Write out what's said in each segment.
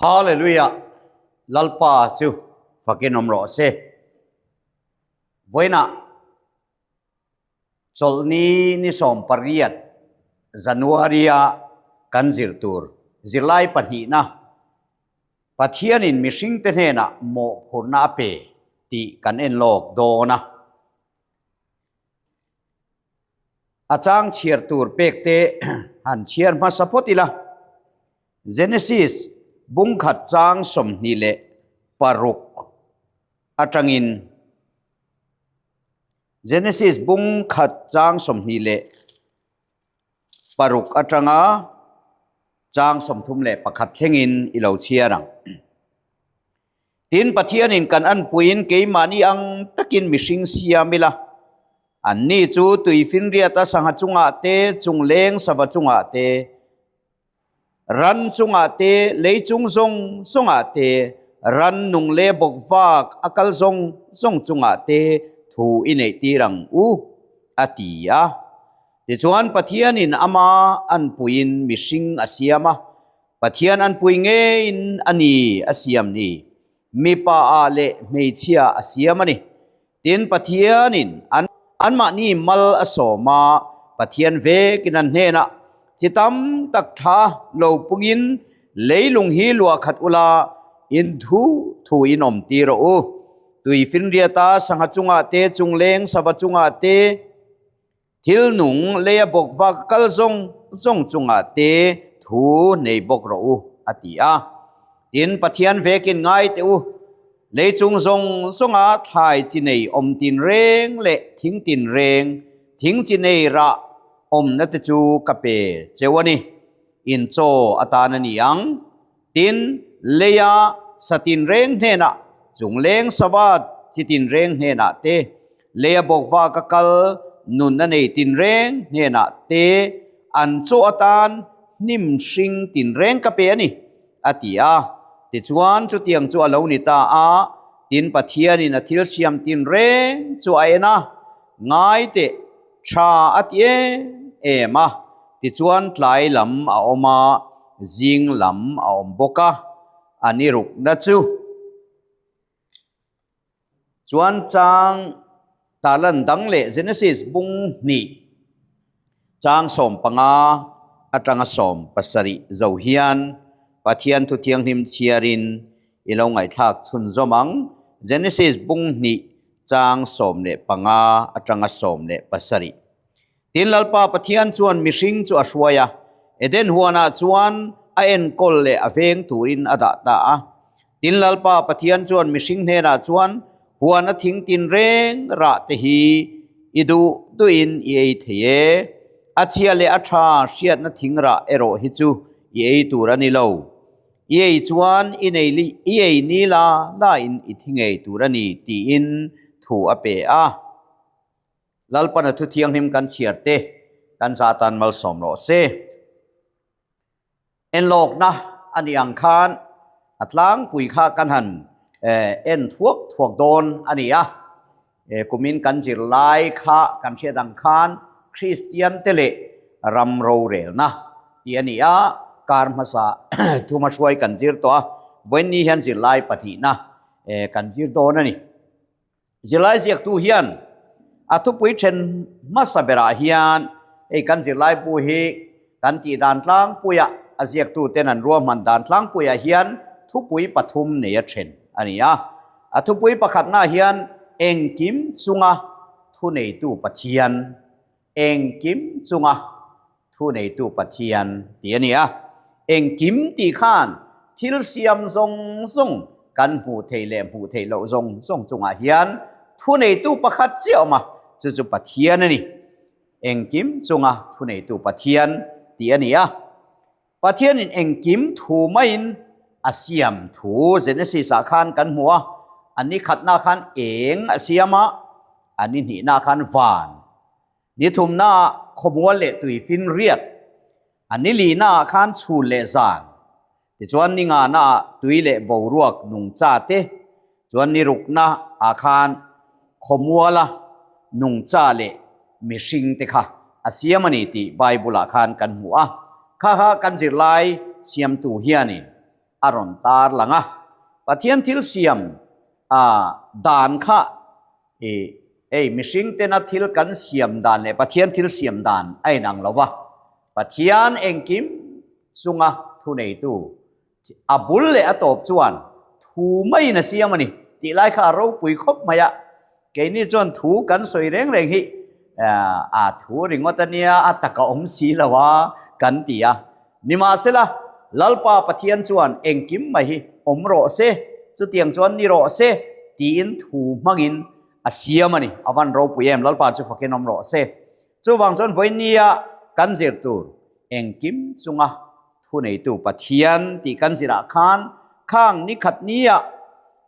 Hallelujah! Lalpa chu fakin awm rawh se. Vawiinah chawlhni ni 18 January-a kan zir tur zirlai pahnihna Pathianin mihringte hnenah mawhphurhna a pe tih kan en lawk dawn a. A chang chhiar tur pek te han chhiar hmasa phawt ila. Genesis bungkhat chang 26 atangin Genesis bungkhat chang 26 atanga chang 31 thlengin i lo chhiar ang. Tin, Pathianin kan anpuiin keimahni ang takin mihring siam ila, anni chu tuifinriata sangha chungah te, chungleng sava chungah te, ran chungah te, lei chung zawng zawngah te, ran nung leh bawk vak a kal zawng zawng chungah te thu i neih tir ang u, a ti a. Tichuan, Pathianin ama anpuiin mihring a siam a, Pathian an pui ngeiin a ni a siam ni. Mipa ah leh hmeichhia a siam a ni. Tin, Pathianin an anmahni mal a sawm a, Pathian vekin an hnenah chi tam tak tha lo pungin leilung hi luah khat ula in thu thu in awm tir rawh u. Tuifinriata sangha chungah te, chungleng sava chungah te, Thil nung leia bawk vak kal zawng zawng chungah te thu nei bawk rawh u, a ti a. Tin, Pathian vekin ngai teh u, lei chung zawng zawnga thlai chi nei awm tin reng leh thing tin reng, thing chi nei rah awmna te chu ka pe cheu a ni, in chaw atan a ni ang. Tin, leia sa tinreng hnenah, chungleng sava chi tinreng hnenah te, leia bawkva ka kal nun a nei tinreng hnenah te an chaw atan hnim hring tinreng ka pe a ni, a ti a. Tichuan, chutiang chu a lo ni ta a, tin Pathianin a thil siam tinreng chu a en a, Ngai teh, tha a ti em em a, tichuan tlai lam a awm a, zing lam a awm bawk a, a ni rukna chu. Chuan chang tarlan dang leh Genesis bung hnih chang 15 atanga 17 zo hian Pathian thu thianghlim chhiarin i lo ngaihthlak chhunzawm ang. Genesis bung hnih chang 15 atanga 17. Tin, Lalpa Pathian chuan mihring chu a hruai a, Eden huanah chuan a enkawl leh a veng turin a dah ta a. Tin, Lalpa Pathian chuan mihring hnenah chuan, Huana thing tinreng rah te hi i duh duhin i ei thei e. A chhia leh a tha hriatna thing rah erawh hi chu i ei tur a ni lo. I ei chuan i nei i ei ni la lain i thi ngei tur a ni tiin thu a pe a. Lalpana thu thianghlim kan chhiar te kan za tan malsawm rawh se. Enlawkna a nih ang khan a tlangpui kha kan han en thuak thuak dawn a ni a. Kumin kan zirlai kha kan hriat ang khan Kristian te leh ram rorelna tih a ni a, kar hmasa thuma hruai kan zir tawh a, vawiinni hian zirlai pahnihna kan zir dawn a ni. Zirlai ziaktu hian a thupui then hmasa berah hian hei kan zirlai pu hi kan tih dan tlangpuia a ziaktu ten an ruahman dan tlangpuiah hian thupui pathum nei a then a ni a. A thupui pakhatnaah hian engkim chunga thuneitu Pathian, engkim chunga thuneitu Pathian tih a ni a. Engkim tih khan thil siam zawng zawng kan hmuh theih leh hmuh theih loh zawng zawng chungah hian thuneitu pakhat chiah a awm a, chu chu Pathian a ni. Engkim chunga thuneitu Pathian tih a ni a. Pathianin engkim thu maiin a siam thu Genesis-ah khan kan hmu a, a ni khatna khan eng a siam a, a ni hnihna khan van, ni thumnaah khawmual leh tuifin riat, a ni lihnaah khan chhun leh zan, tichuan ni nganaah tui leh boruak nungcha te, chuan ni ruknaah khan khawmuala nungcha leh mihring te kha a siam a ni tih Bible-ah khan kan hmu a. Kha kha kan zirlai siamtu hianin a rawn tar lang a. Pathian thil siam dan kha i hei mihring tena thil kan siam dan leh Pathian thil siam dan a inang lo va. Pathian engkim chunga thuneitu a bul leh a tawp chuan thu maiin a siam a ni tih lai kha a ropui khawp mai a. Keini chuan thu kan sawi reng reng hi a thu ringawt a nia, a tak a awm si lo a kan ti a. Nimahsela, Lalpa Pathian chuan engkim mai hi awm rawh se, chutiang chuan ni rawh se tiin thu hmangin a siam a ni. A van ropui em, Lalpa chu fakin awm rawh se. Chuvang chuan vawinia kan zir tur engkim chunga Thuneitu Pathian tih kan zirah khan khang ni khat nia,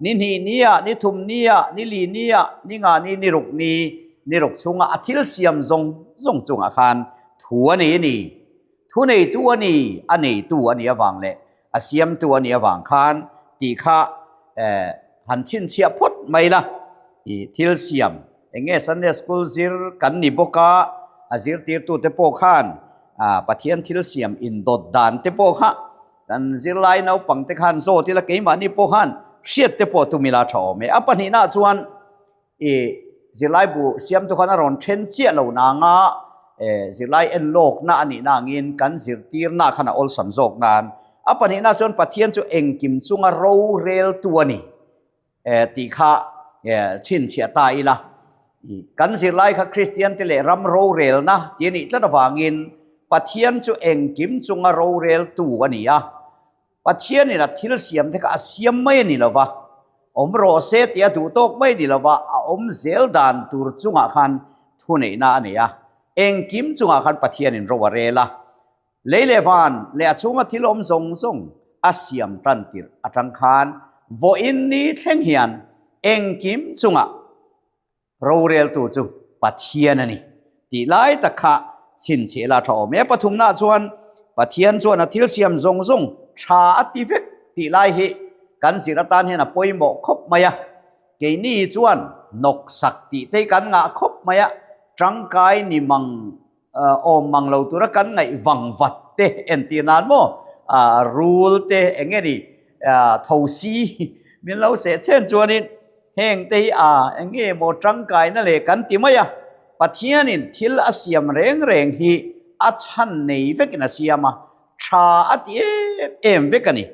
ni hnih nia, ni thum nia, ni li nia, ni nga ni, ni ruk ni, ni ruk chhunga a thil siam zawng zawng chungah khan thu a nei a ni. Thuneitu a ni, a neitu a nih avang leh a siamtu a nih avang khan tih kha han chhinchhiah phawt mai la. I thil siam eng nge Sunday School zir kan ni bawk a, a zirtirtute pawh khan Pathian thil siam indawt dan te pawh kha kan zirlai naupang te khan zawt ila keimahni pawh khan hriat te pawh tum ila tha awm e. A pahnihna chuan i zirlai bu siamtu khan a rawn then chiah lo nanga zirlai en lawkna a nihna angin kan zirtirna khan a awlsam zawk nan. A pahnihna chuan Pathian chu engkim chunga roreltu a ni. tih kha chhinchhiah ta ila. Kan zirlai kha Kristian te leh ram rorelna tih a nih tlat avangin Pathian chu engkim chunga roreltu a ni a. Pathianin a thil siam te kha a siam mai a ni lo va, awm rawh se tih a duh tawk mai a ni lo va, a awm zel dan tur chungah khan thuneihna a nei a. Engkim chungah khan Pathianin ro a rel a. Lei leh van leh a chhunga thil awm zawng zawng a siam tan tirh atang khan vawiin ni thleng hian engkim chungah roreltu chu Pathian a ni tih lai tak kha chhinchhiah la tha awm e. Pathumnaah chuan Pathian chuan a thil siam zawng zawng tha a ti vek tih lai hi kan zir atan hian a pawimawh khawp mai a. Keini chuan nawksak tih te hi kan ngah khawp mai a, tangkai ni mang Awm mang lo tura kan ngaih vang vat te entir nan maw rul te eng nge ni thosi min lo seh chen chuanin heng te hi a eng nge maw tangkaina leh kan ti mai a, Pathianin thil a siam reng reng hi a chhan nei vekin a siam a, tha a ti em em vek a ni.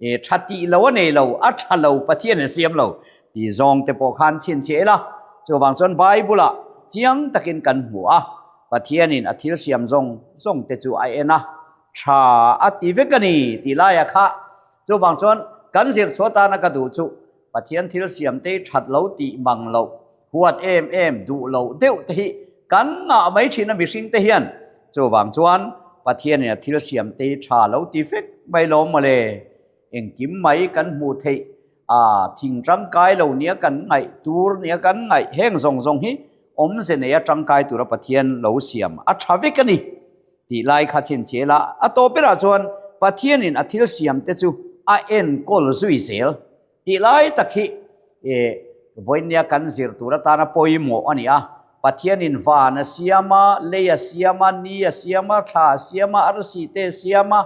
E tha tih lo a nei lo, a tha lo Pathian a siam lo tih zawng te pawh khan chhinchhiah ila. Chuvang chuan Bible ah chiang takin kan hmu a, Pathianin a thil siam zawng zawng te chu a en a, tha a ti vek a ni tih laia kha. Chuvang chuan kan zirchhuah tana ka duh chu Pathian thil siam te hi that lo tih mang loh, huat em em duh loh deuh te hi kan ngah mai thin a mihring te hian. Chuvang chuan Pathianin a thil siam te hi tha lo ti vek mai lo mawle. Engkim mai kan hmuh theih a thing tangkai lo nia kan ngaih tur nia kan ngaih heng zawng zawng hi awmze neia tangkai tura Pathian lo siam a tha vek a ni tih lai kha chhinchhiah ila a tawp berah chuan Pathianin a thil siam te chu a enkawl zui zel. Tih lai tak hi vawinia kan zir tur atana pawimawh a ni a. Pathianin van a siam a, lei a siam a, ni a siam a, thla a siam a, arsi te a siam a,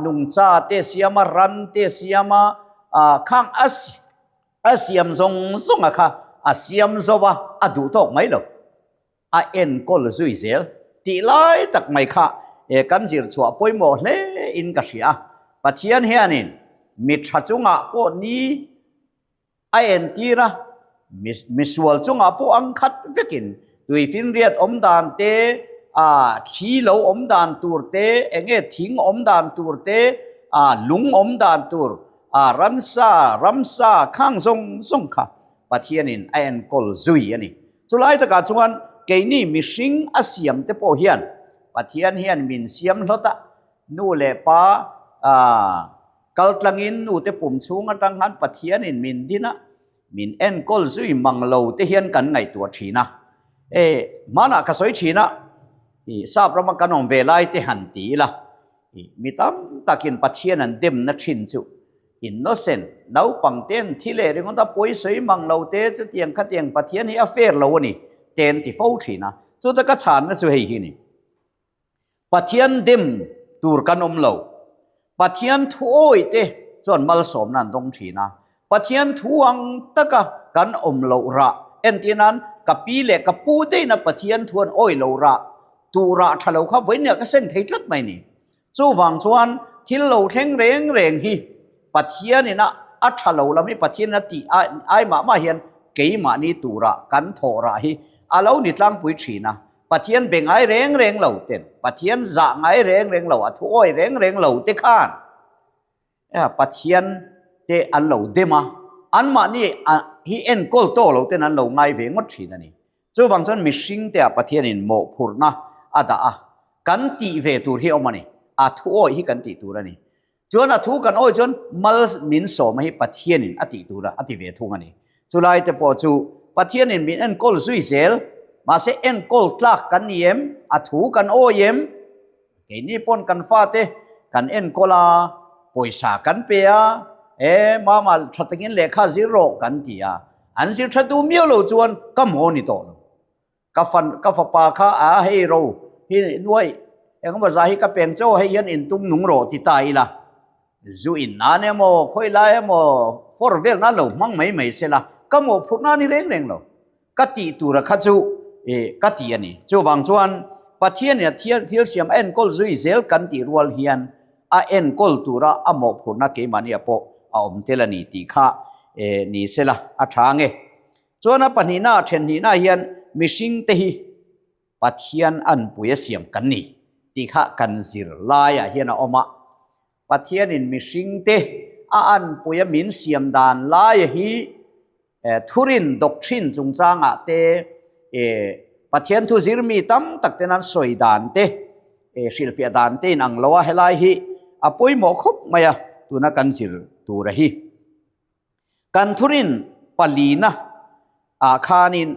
nungcha te a siam a, ran te a siam a, khang a siam zawng zawng a kha a siam zo a, a duh tawk mai lo. A enkawl zui zel tih lai tak mai kha kan zir chhuah pawimawh hle in ka hria. Pathian hianin mi tha chungah pawh ni a entir a, misual chungah pawh ang khat vekin tuifinriat awm dan te, thli lo awm dan tur te, enge thing awm dan tur te, lung awm dan tur, ransa, ramsa khang zawng zawng kha Pathianin a enkawl zui a ni. Chulai takah chuan keini mihring a siam te pawh hian Pathian hian min siam hlawt a, nu leh pa kal tlangin nu te pum chhung atang khan Pathianin min din a, min enkawl zui mang lo te hian kan ngaihtuah thin a. E, hmanah ka sawi thin a, i sap rama kan awm ve lai te han ti ila, i mi tam takin Pathian an demna thin chu Innocent, naupang ten thi leh ringawt a pawi sawi mang lo te chutiang khatiang Pathian hi a fair lo a ni ten ti fo thin a, chuta ka chhanna chu hei hi ni. Pathian dem tur kan awm lo. Pathian thu awih te chuan malsawmna an dawng thin a, Pathian thu ang taka kan awm loh rah entir nan ka pi leh ka pu te ina Pathian thu an awih loh rah tuh rah tha lo kha vawiin ah ka seng thei tlat mai ni. Chuvang chuan thil lo thleng reng reng hi Pathian ina a tha lo lam hi Pathian ina tih ai mah mah hian keimahni turah kan thawh rah hi a lo ni tlangpui thin a. Pathian be ngai reng reng lo ten, Pathian zah ngai reng reng lo, a thu awi reng reng lo te khan Pathian te an lo dem a, anmahni hi enkawl tawk lo ten an lo ngai ve ngawt thin a ni. Chuvang chuan mihring te ah Pathianin mawhphurhna a dah a, kan tih ve tur hi a awm a ni, a thu awi hi kan tih tur a ni. Chuan a thu kan awi chuan mal min sawma hi Pathianin a tih tura a ti ve thung a ni. Chulai te pawh chu Pathianin min enkawl zui zel, mahse enkawl tlak kan ni em? A thu kan awi em? Keini pawn kan fate kan enkawl a, pawisa kan pe a, e mama tha takin lehkha zir rawh kan ti a, an zir tha duh miau lo chuan ka maw ni tawh lo. Ka fan ka fapa kha a hei ro hi nuai engemaw zah hi ka peng chaw hei hian in tum nung rawh ti ta ila zu in nan emaw khawi lai emaw for vel nan lo hmang mai mai sela ka mawhphurh nan hi reng reng lo ka tih tura kha chu eh ka ti a ni chuvang chuan Pathian in a thil thil siam a enkawl zui zel kan tih rual hian a enkawl tura a mawhphurhna keimahnia pawh a awm tel a ni tih kha eh ni sela a tha nge. Chuan a pahnihna then hnihna hian mihringte hi Pathian anpui a siam kan ni tih kha kan zir laiah hian a awm a. Pathianin mihringte a anpui a min siam dan laia hi thurin doctrine chungchangah te Pathian thu zir mi tam tak ten an sawi dan te hrilhfiah dan te inang lo a helai hi a pawimawh khawp mai a tuna kan zir tura hi. Kan thurin palina ah khanin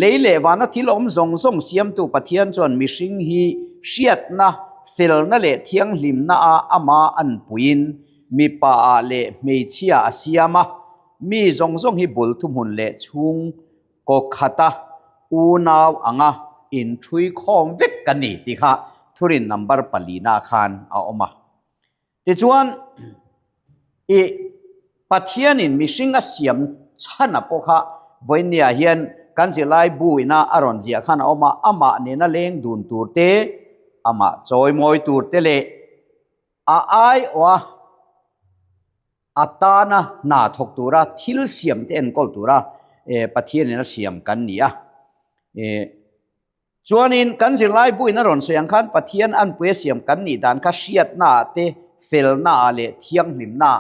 lei leh vana thil awm zawng zawng siamtu Pathian chuan mihring hi hriatna, felna leh thianghlimna a ama anpuiin mipa ah leh hmeichhia a siam a, mi zawng zawng hi bul thuhmun leh chhung kaw khata unau anga inṭhui khawm vek ka ni tih kha thurin number palina khan a awm a. Tichuan, i Pathianin mihring a siam chhan a pawh kha vawinia hian kan zirlai bu ina a rawn ziah khan a awm a, amah nena leng dun tur te, amah chawimawi tur te leh a aiawha a tana hna thawk tura thil siam te enkawl tura Pathianin a siam kan ni a. Chuanin kan zirlai buin a rawn sawi ang khan Pathian anpui a siam kan nih dan kha hriatnaah te, felnaah leh thianghlimnaah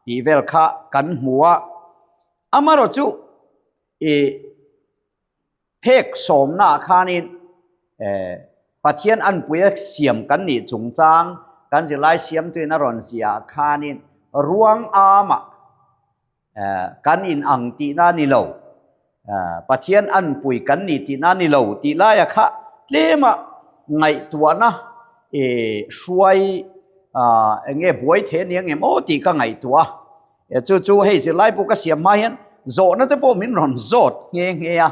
tih vel kha kan hmu a. Amaherawh chu i phek sawmnaah khanin Pathian anpui a siam kan nih chungchang kan zirlai siamtuin a rawn ziah khanin ruang amah Kan in ang tihna a ni lo, Pathian anpui kan ni tihna a ni lo tih laia kha tlema ngaihtuahna hruai eng nge buai thei a ni ang em aw tih ka ngaihtuah a. Chu chu hei zirlai pawh ka siam hma hian zawhna te pawh min rawn zawt nghe nghe a,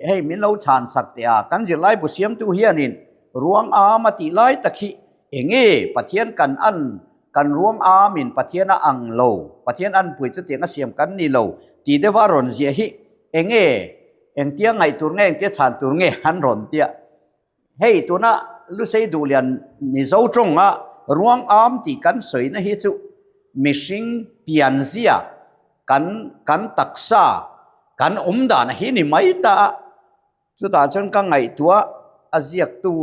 hei min lo chhan sak teh a, kan zirlai bu siamtu hianin ruang am a tih lai tak hi eng nge Pathian kan an Kan ruang amin Pathian a ang lo, Pathian anpui chutiang a siam kan ni lo tih deuha a rawn ziah hi eng nge, engtia ngaih tur nge, engtia chhan tur nge an rawn tia. Hei tuna Lusei Duhlian Mizo tawnga ruang am tih kan sawina hi chu mihring pianzia kan kan taksa kan awm dan hi ni mai ta a. Chutah chuan ka ngaihtuah a ziaktu,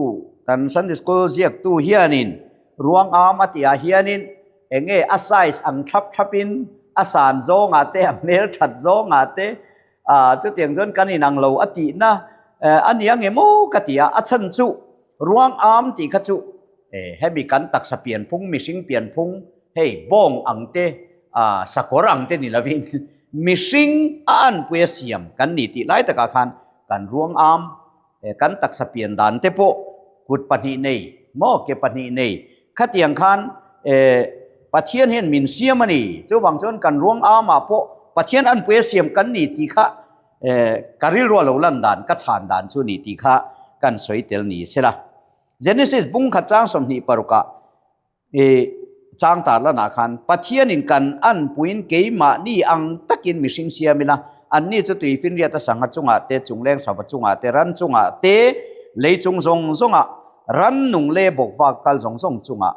kan Sunday School ziaktu hianin ruang am a tihah hianin eng nge a size ang thlap thlapin a san zawngah te, a hmel that zawngah te ah chutiang chuan kan inang lo a tihna a ni ang em aw ka ti a, a chhan chu ruang am tih kha chu hemi kan taksa pianphung, mihring pianphung hei bawng ang te ah sakawr ang te ni lovin Mihring a anpui a siam kan ni tih lai takah khan kan ruang am, kan taksa pian dan te pawh kut pahnih nei maw ke pahnih nei khatiang khan Pathian hian min siam a ni. Chuvang chuan kan ruang amah pawh Pathian anpui a siam kan ni tih kha ka rilru a lo lan dan, ka chhan dan chu ni tih kha kan sawi tel ni sela. Genesis bung khat chang 26 ah I. chang tarlanah khan Pathianin kan anpuiin keimahni ang takin mihring siam ila, anni chu tuifinriata sangha chungah te, chungleng sava chungah te, ran chungah te, lei chung zawng zawngah, ran nung leh bawkvak kal zawng zawng chungah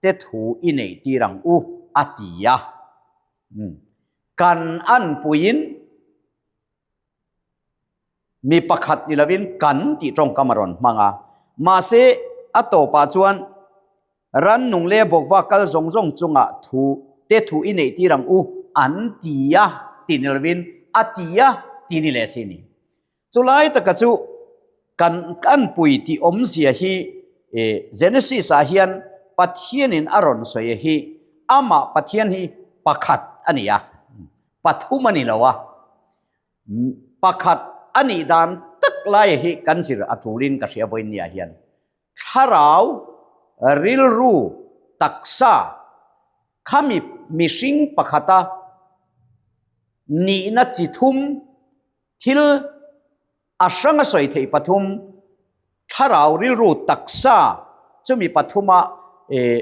te thu i neih tir ang u, a ti a. Kan anpuiin. Mi pakhat ni lovin kan tih tawngkam a rawn hmang a. Mahse, a tawpah chuan rannung leh bawkva kal zawng zawng chungah thu te thu i neih tir ang u an ti a tih ni lovin a ti a tih ni leh si ni. Chulai taka chu kan kanpui tih awmzia hi Genesis ah hian Pathianin a rawn sawi hi amah Pathian hi pakhat a ni a, pathum a ni lo a. Pakhat a nih dan tak laia hi kan zir a tulin ka hria vawiin niah hian thlarau, rilru, taksa khami mihring pakhata nihna chi thum thil a hranga sawi theih pathum thlarau, rilru, taksa chumi pathuma eh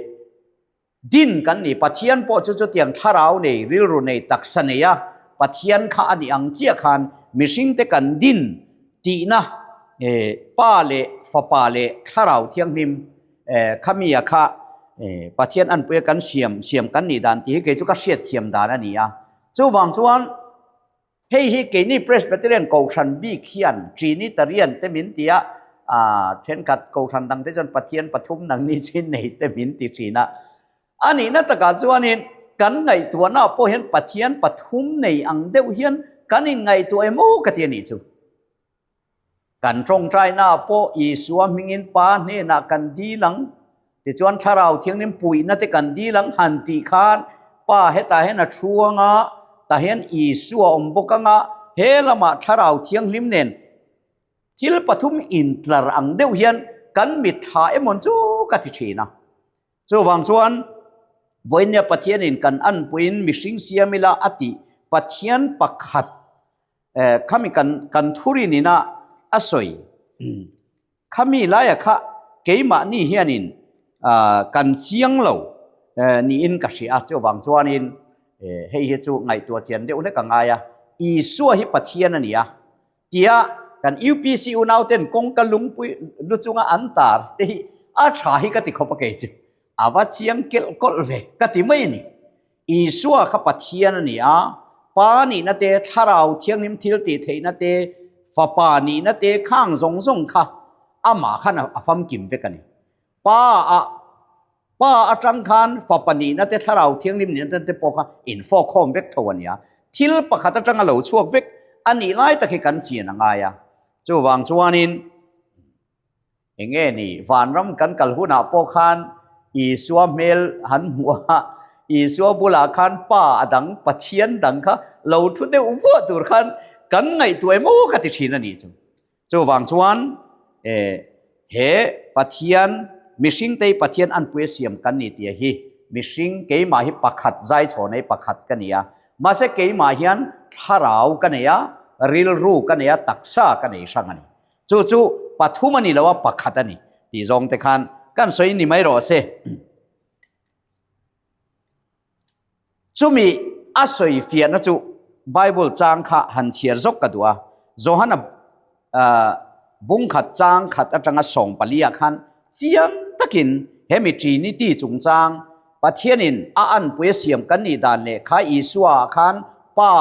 Din kan ni, Pathian pawh chu chutiang thlarau nei, rilru nei, taksa nei a, Pathian kha a nih ang chiah khan mihringte kan din tihna Pa leh Fapa leh Thlarau Thianghlim khamia kha Pathian anpuia kan siam siam kan nih dan tih hi kei chu ka hriatthiam dan a ni a. Chuvang chuan Hei hi keini Presbyterian Kohhran bik hian Trinitarian te min ti a, thenkhat Kohhran dangte chuan Pathian pathum nangni chu innei te min ti thin a. A nihna takah chuanin kan ngaihtuahnaah pawh hian Pathian pathum nei ang deuh hian kan inngaihtuah emaw ka ti a nih chu. Kan tawngtainaah pawh Isua hmingin Pa hnenah kan dil ang, tichuan Thlarau Thianghlim puihna te kan dil ang han tih khan Pa hetah hian a thu ang a, tah hian Isua awm bawk ang a, he lamah Thlarau Thianghlim nen thil pathum intlar ang deuh hian kan mitthla emawn chu ka ti thin a. Chuvang chuan vawinia Pathianin kan anpuiin mihring siam ila a tih Pathian pakhat Khami kan kan thurin ina a sawi. Khami laia kha keimahni hianin kan chiang lo niin ka hria a, chuvang chuanin hei hi chu ngaihtuah chian deuh hlek a ngai a, Isua hi Pathian a ni a tia kan UPC unauten kawngka lungpui lu chunga an tar te hi a tha hi ka ti khawp a kei chu. A va chiang kelh kawlh ve ka ti mai a ni. Isua kha Pathian a ni a, Pa nihna te, Thlarau Thianghlim thil tih theihna te, Fapa nihna te khang zawng zawng kha amah khan a famkim vek a ni. Pa a Pa atang khan Fapa nihna te, Thlarau Thianghlim nihna te pawh kha infawkkhawm vek tho a ni a. Thil pakhat atanga lo chhuak vek a nih lai tak hi kan chian a ngai a. Chuvang chuanin. Enge ni, vanram kan kal hunah pawh khan Isua hmel han hmuh a, Isua bulah khan Pa a dang, Pathian dang kha lo thu deuh vuah tur khan kan ngaihtuah emaw ka ti thin a nih chu. Chuvang chuan he Pathian, mihringte hi Pathian anpuia siam kan ni tih hi mihring keimah hi pakhat zaichhawn ei pakhat ka ni a, mahse keimah hian thlarau ka nei a, rilru ka nei a, taksa ka nei hrang a ni. Chu chu pathum a ni lo a, pakhat a ni tih zawng te khan kan sawi ni mai rawh se. Chumi a sawi fiahna chu Bible chang kha han chhiar zawk ka duh a. Johana bungkhat chang khat atanga sawng pali ah khan chiang takin hemi Trinity chungchang Pathianin a anpui a siam kan nih dan leh kha Isua ah khan Pa,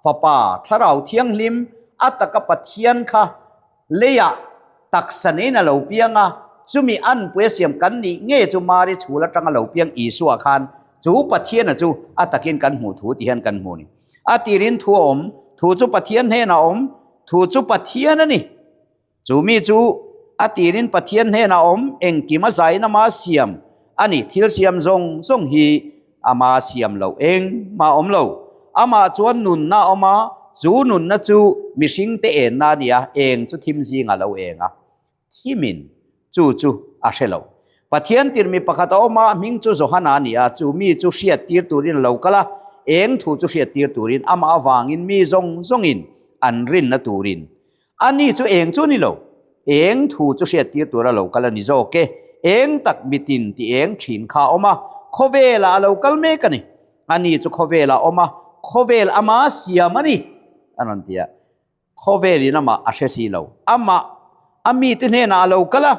Fapa, Thlarau Thianghlim a taka Pathian kha leiah taksa neiin a lo piang a, chumi anpui a siam kan nih nge chu Mari chhul atanga lo piang Isua khan chu Pathiana chu a takin kan hmuh thu ti hian kan hmu a ni. A tirin thu a awm, thu chu Pathian hnenah a awm, thu chu Pathian a ni. Chu mi chu a tirin Pathian hnenah awm engkim a zain ama siam a ni. Thil siam zawng zawng hi ama siam loh engmah a awm lo. Amah chuan nunna a awm a, chu nunna chu mihringte enna a ni a, eng chu thim zingah lo eng a, thimin chu chu a hre lo. Pathian tirmi pakhat a awm a, a hming chu Johana a ni a, chu mi chu hriattir turin a lo kal a, eng thu chu hriattir turin amah avangin mi zawng zawngin an rinna turin A ni chu eng chu ni lo, eng thu chu hriattir tura lo kal a ni zawk e. Eng tak mitin ti eng thin kha a awm a, Khawvelah a lo kal mek a ni. Ani chu khawvelah a awm a, khawvel ama siam a ni, a rawn ti a. Khawvelin amah a hre si lo. Amah a mite hnenah a lo kal a,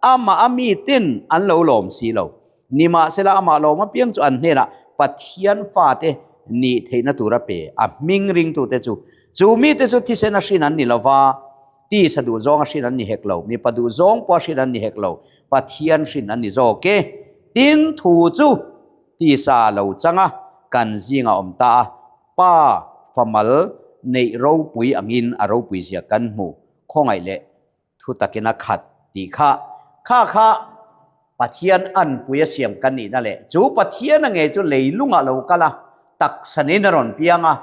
amah a miten an lo lawm si lo. Nimahsela amah lawm apiang chu an hnenah Pathian fate nih theihna tur a pe. A hming ringtute chu, chu mite chu thisen a hrin an ni lo va, tisa duhzawng a hrin an ni hek lo, mipa duhzawng pawh a hrin an ni hek lo, Pathian hrin an ni zawk e. Tin, thu chu tisa a lo chang a, kan zingah a awm ta a. Pa famal neih ropui angin a ropui zia kan hmu, khawngaih leh thu takin a khat tih kha kha kha Pathian anpui a siam kan nihna leh chu Pathian a nge chu leilungah lo kal a, taksa neiin a rawn piang a,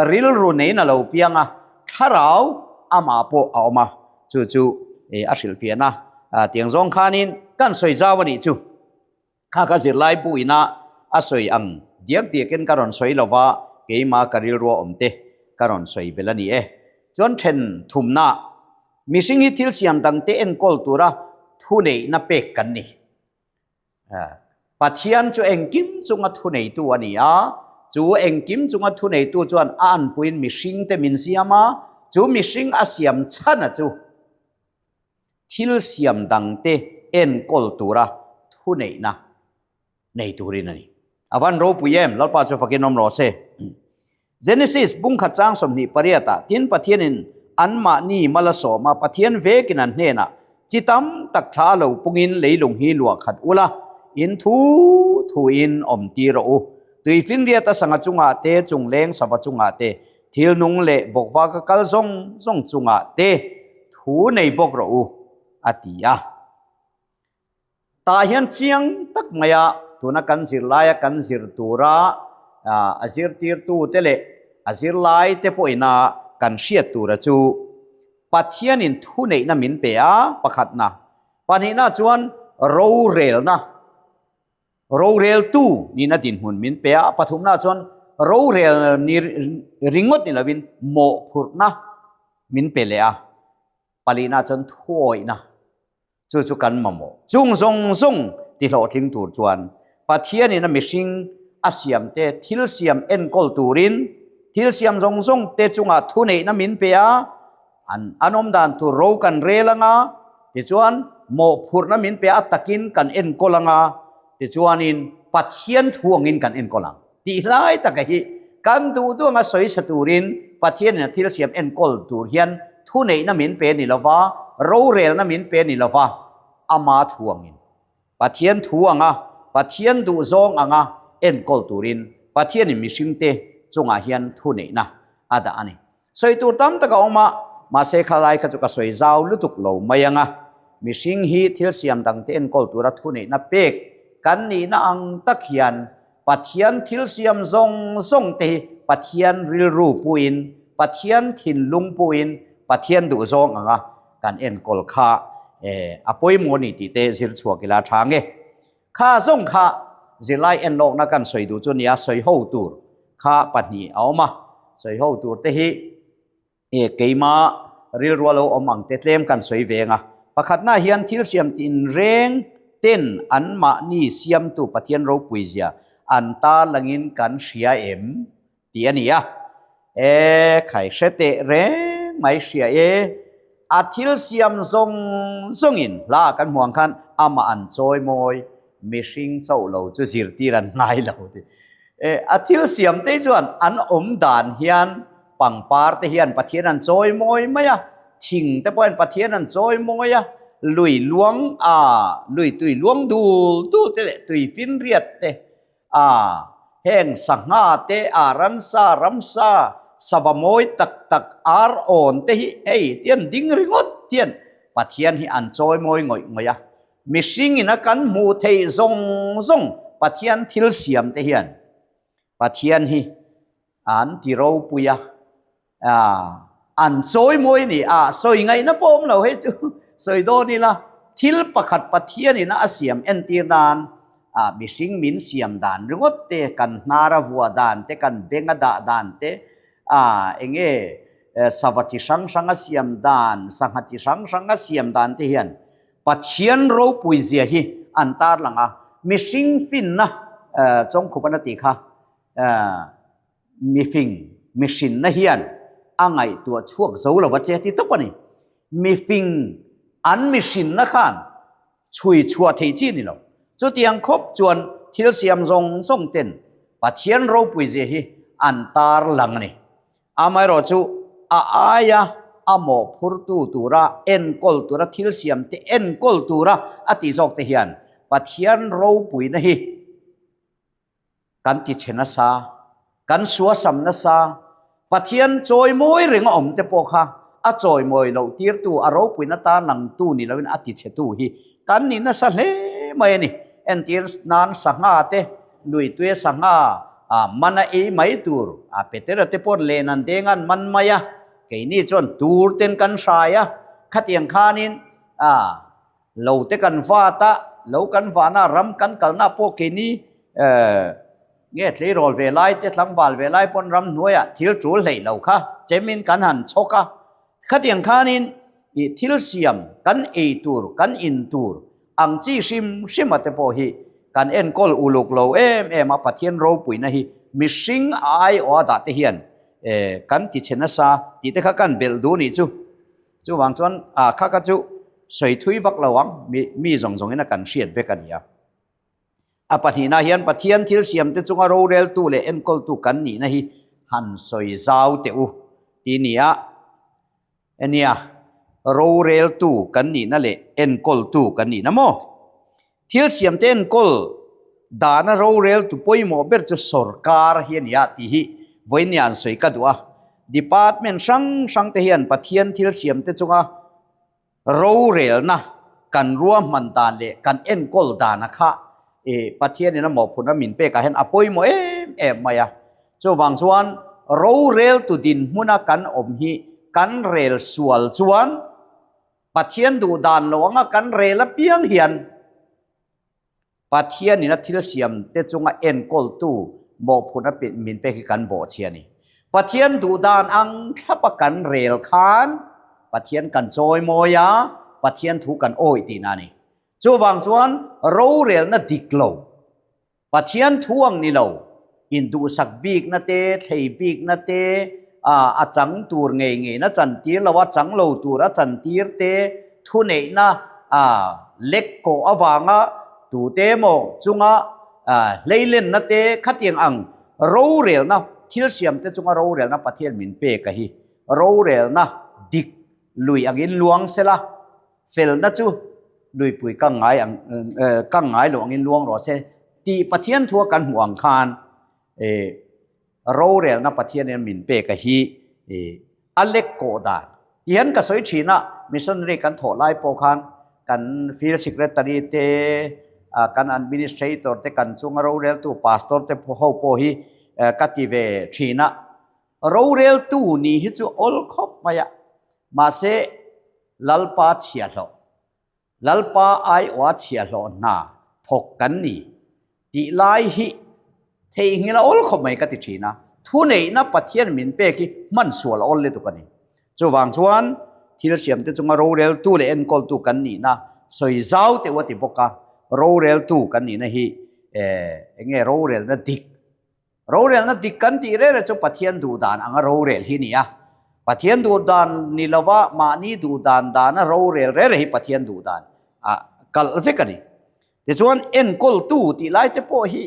rilru neiin a lo piang a, thlarau amah pawh a awm a, chu chu a hrilhfiahna tiang zawng khanin kan sawi zau a nih chu. Kha ka zirlai bu ina a sawi ang diak diakin ka rawn sawi lova, keima ka rilrua awm te ka rawn sawi belh a ni e. Chuan then thumna, mihring hi thil siam dangte enkawl tura thuneihna pek kan ni. Pathian chu engkim chunga thuneitu a ni a, chu engkim chunga thuneitu chuan a anpuiin mihringte min siam a, chu mihring a siam chhana chu thil siam dangte enkawl tura thuneihna nei turin a ni. A van ropui em? Lalpa chu fakin awm rawh se. Genesis bungkhat chang 28 ah tin Pathianin anmahni mal a sawm a, Pathian vekin an hnenah chi tam tak tha a lo pungin leilung hi luah khat ula, in thu thuin awm tir rawh u. Tuifinriata sangha chungah te, chungleng sava chungah te, Thil nung leh bawkva ka kal zawng zawng chungah te thu nei bawk rawh u, a ti a. Tah hian chiang tak maia tuna kan zirlaia kan zir tura a zirtirtute leh a zirlaite pawhina kan hriat tura chu Pathianin thuneihna min pe a, pakhatna. Pahnihna chuan rorelna. Roreltu nihna dinhmun min pe a, pathumna chuan rorel ni ringawt ni lovin mawhphurhna min pe leh a, palina chuan thuawihna chu chu kan mamawh. Chung zawng zawng tihlawhtling tur chuan Pathianin a mihring a siamte thil siam enkawl turin thil siam zawng zawng te chungah thuneihna min pe a, An an awm dan tur ro kan rel anga, tichuan mawhphurhna min pe a takin kan enkawl anga, tichuanin Pathian thu angin kan enkawl ang. Tih hlai taka hi kan duh duh anga sawi sa turin Pathianin a thil siam enkawl tur hian thuneihna min pe ni lova, rorelna min pe ni lova, ama thu angin. Pathian thu anga, Pathian duhzawng anga enkawl turin Pathianin mihringte chungah hian thuneihna a dah a ni. Sawi tur tam tak a awm a, mahse khalai kha chu ka sawi zau lutuk lo mai ang a. Mihring hi thil siam dangte enkawl tura thuneihna pek kan nihna ang tak hian Pathian thil siam zawng zawng te hi Pathian rilru puin, Pathian thinlung puin, Pathian duhzawng anga kan enkawl kha a pawimawh a ni tih te zir chhuak ila tha nge. Kha zawng kha zirlai enlawkna kan sawi duh chu nia sawi ho tur kha pahnih a awm a, sawi ho tur te hi e keima rilrua lo awm ang te tlem kan sawi ve ang a. Pakhatna hian thil siam tinreng ten anmahni siamtu Pathian ropui zia an tarlangin kan hria em tih a ni a. E khai hre teh reng mai hria e, a thil siam zawng zawngin hla kan hmuh ang khan amah an chawi mawi mihring chauh lo chu zirtir an ngai lo tih. E a thil siam te chuan an awm dan hian pangpar te hian Pathian an chawi mawi mai a, thing te pawhin Pathian an chawi mawi a, lui luang a lui tui luang dul dul te leh tui finriat te A, heng sangha te, a ransa, ramsa, sava mawi tak tak, ar awn te hi hei tian ding ringawt hian Pathian hi an chawi mawi ngawih ngawih a. Mihring ina kan hmuh theih zawng zawng Pathian thil siam te hian Pathian hi an ti ropui a, an chawi mawi a ni a, sawi ngaihna pawh awm lo hei chu sawi dawn ila thil pakhat Pathian ina a siam entir nan mihring min siam dan ringawt te, kan hnar a vuah dan te, kan beng a dah dan te, eng nge sava chi hrang hrang a siam dan, sangha chi hrang hrang a siam dan te hian Pathian ropui zia hi an tarlang a, mihring finna. Chawngkhup an a tih kha mifing mihrinna hian a ngaihtuah chhuak zo lo va che ti tawp a ni. Mifing an mihrinna khan chhui chhuah theih chi a ni lo. Chutiang khawp chuan thil siam zawng zawng ten Pathian ropui zia hi an tar lang a ni. Amaherawh chu a aia a mawhphurtu tura enkawl tura thil siam te enkawl tura a tih zawk te hian Pathian ropuina hi kan ti chhe nasa, kan suasam nasa, Pathian chawimawi reng a awm te pawh kha a chawimawi loh tirtu, a ropuina tan langtu ni loin a ti chhetu hi kan ni nasa hle mai a ni. Entir nan sangha te, luituia sangha a man a ei mai tur, a Petera te paw'n len an deng an man mai a, keini chuan tur ten kan hrai a, khatiang khanin a Lo te kan vat a, lo kan vahna ram kan kalna pawh keini nge tleirawl ve lai te tlangval ve lai pawn ram hnuaiah thil tul hleih lo kha chemin kan han chhawk a. Khatiang khanin ih thil siam kan ei tur kan in tur ang chi hrim hrim a te pawh hi kan enkawl uluk lo em em a, Pathian ropuina hi mihring a aiawh a dah te hian kan ti chhe nasa tih te kha kan belh duh nih chu. Chuvang chuan a kha kha chu sawi thui vak lo ang, mi mi zawng zawngin a kan hriat vek a ni a. A pahnihna hian Pathian thil siamte chunga roreltu leh enkawltu kan nihna hi han sawi zau teh u ti nia. Enia, roreltu kan nihna leh enkawltu kan nihna maw? Thil siamte enkawl dana roreltu pawimawh ber chu sorkar hi a ni a tih hi vawiin an sawi ka duh a. Department hrang hrang te hian Pathian thil siamte chunga rorelna kan ruahman dan leh kan enkawl dana kha ih Pathianin a mawhphurhna min pekah hian a pawimawh em em mai a. Chuvang chuan roreltu dinhmuna kan awm hi kan rel sual chuan Pathian duh dan lo anga kan rel apiang hian Pathianin a thil siam te chunga enkawltu mawhphurhna min pek hi kan bawhchhia a ni. Pathian duh dan ang thlapa kan rel khan Pathian kan chawimawi a, Pathian thu kan awih tihna a ni. Chuvang chuan rorelna dik lo Pathian thu ang ni lo, induhsak bikna te, thlei bikna te, a chang tur ngei ngeina chantir lo, a chang lo tur a chantir te, thuneihna lek kawh avanga tute emaw chunga hleilenna te khatiang ang rorelna, thil siamte chunga rorelna Pathian min pek a hi, rorelna dik lui angin luang sela. Felna chu luipui ka ngai ang ka ngai lo angin luang rawh se tih Pathian thua kan hmuh ang khan rorelna Pathianin min pek a hi a lek kawh dan tihian ka sawi thin a, missionary kan thawh lai pawh khan kan field secretary te kan administrator te kan chunga roreltu pastor te ho pawh hi ka ti ve thin a, roreltu nih hi chu awl khawp mai a, mahse Lalpa chhiahhlawh, Lalpa aiawha chhiahhlawh hna thawk kan ni tih lai hi theihnghilh a awl khawp mai ka ti thin a, thuneihna Pathian min pek hi hman sual a awl lutuk a ni. Chuvang chuan thil siamte chunga roreltu leh enkawltu kan nihna sawi zau teuh a ti bawk a, roreltu kan nihna hi eng nge rorelna dik Rorelna dik kan tih rere chu Pathian duh dan anga rorel hi ni a. Pathian duh dan ni lova mahni duh dan dana rorel rere hi Pathian duh dan a kalh vek a ni. Tichuan enkawltu tih lai te pawh hi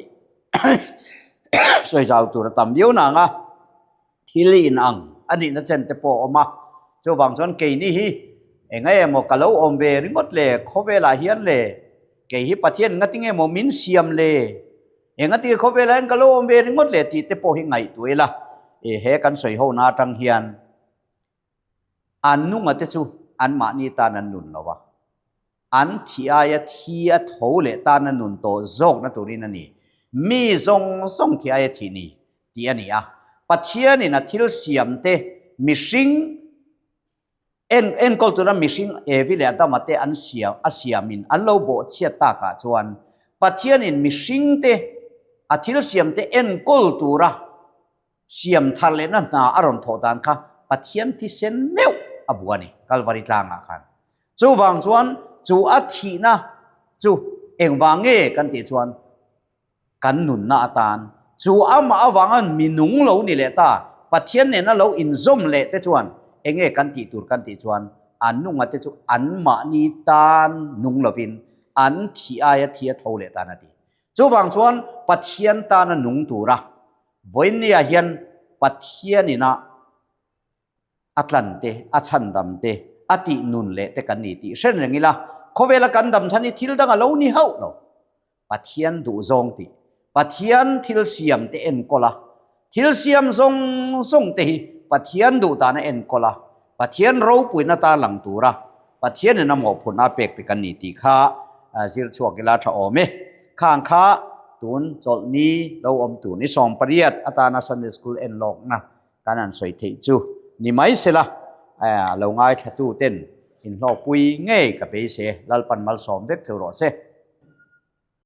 sawi zau tur a tam viau nang a, thil in ang a nihna chen te pawh a awm a. Chuvang chuan keini hi eng emaw ka lo awm ve ringawt le khawvelah hian le kei hi Pathian ngatinge maw min siam le? Engati khawvelah hian ka lo awm ve ringawt le tih te pawh hi ngaihtuah ila, i he kan sawi ho na atang hian an nunga te chu anmahni tan an nun lo a, an thi aia thi a tho leh tan a nun tawh zawkna turin a ni. Mi zawng zawng thi aia thih ni tih a ni a, Pathianin a thil siam te mihring En enkawl tura mihring Evi leh Adama te an siam a siamin an lo bawhchhiat takah chuan Pathianin mihringte a thil siamte enkawl tura siam thar lehna hna a rawn thawh dan kha Pathian thisen meuh a bu a ni Kalvari tlangah khan. Chuvang chuan chu a thihna chu engvang nge kan tih chuan. Kan nunna atan chu amah avanga mi nung lo ni leh ta, Pathian nena lo inzawm leh te chuan enge kan tih tur kan tih chuan an nunga te chu anmahni tan nung lovin an thih aia thi a tho leh tan a ti. Chuvang chuan Pathian tana nung tura vawiinniah hian Pathianina a tlan te, a chhandam te, a tih nun leh te kan ni tih hre reng ila, khawvela kan dam chhan hi thil dang a lo ni hauh lo. Pathian duhzawng tih, Pathian thil siam te enkawl a, thil siam zawng zawng te hi Pathian duh dan a enkawl a, Pathian ropuina ta lang tura Pathianin a mawhphurhna a pek te kan ni tih kha zir chhuak ila tha awm e. Khang kha tun chawlhni lo awm tur ni 18 atana Sunday School enlawkna Kan han sawi theih chu ni mai sela, a lo ngaithla tu ten inhlawhpui ngei ka beisei Lalpan malsawm vek cheu rawh se.